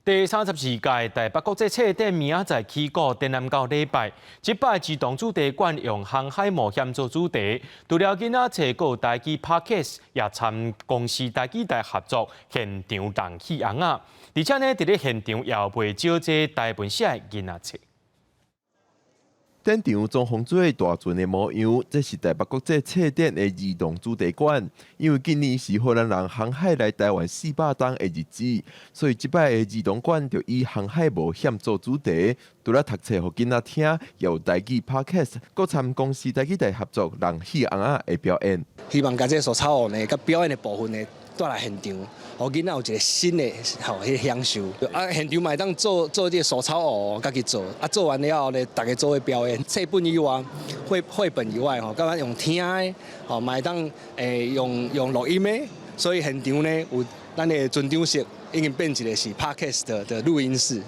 第34屆台北國際冊展明仔載起鼓展覽到禮拜，這擺兒童主題館用航海冒險做主題，除了囡仔冊，閣有台語 Podcast 也參公視台語台合作現場人戲尪仔，而且呢，佇咧現場也有袂少這台文寫的囡仔冊。展場裝潢做大船的模樣，這是台北國際冊展的兒童主題館。因為今年是荷蘭人航海來台灣400冬的日子，所以這擺的兒童館就以航海冒險做主題。除了讀冊予囡仔聽，也有台語 Podcast，閣參公視台語台合作人戲尪仔的表演。希望共這個手偶呢，佮表演的部分呢，帶來現場，予囡仔有一個新的吼彼個享受。啊，現場嘛會當做做這個手草偶，家己做。啊，做完了後呢，逐家做伙表演。冊本以外，繪本以外吼，閣咱用聽的，吼嘛會當用錄音的。所以現場呢有咱的船長室已經變一個是 Podcast 的錄音室，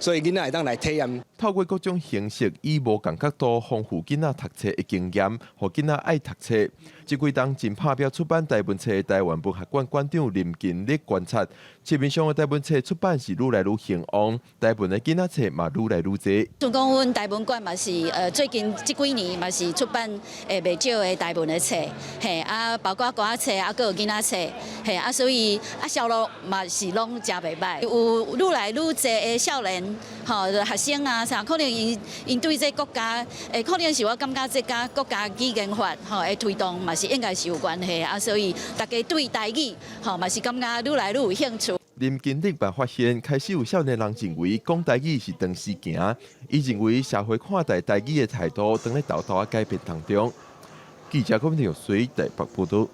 所以囡仔會當來體驗。透過各種形式，以無仝角度豐富囡仔讀冊的經驗，予囡仔愛讀冊。這幾冬真拍拚出版台文冊的台灣文學館館長林金力觀察，市面上的台文冊出版是愈來愈興旺，台文的囡仔冊嘛愈來愈濟。像講阮台文館嘛是最近這幾年嘛是出版袂少的台文的冊，嘿啊，包括歌仔冊啊，閣有囡仔冊，嘿啊，所以啊銷路嘛是攏誠袂䆀，有愈來愈濟的少年吼學生啊啥，可能𪜶𪜶對這國家，可能是我感覺這佮國家語言法吼的推動嘛是應該是有關係啊，所以大家對台語吼嘛是感覺愈來愈有興趣。林金力嘛發現，開始有少年人認為講台語是長時行，伊認為社會看待台語的態度，正咧沓沓仔改變當中。記者郭明玉隨台北報道。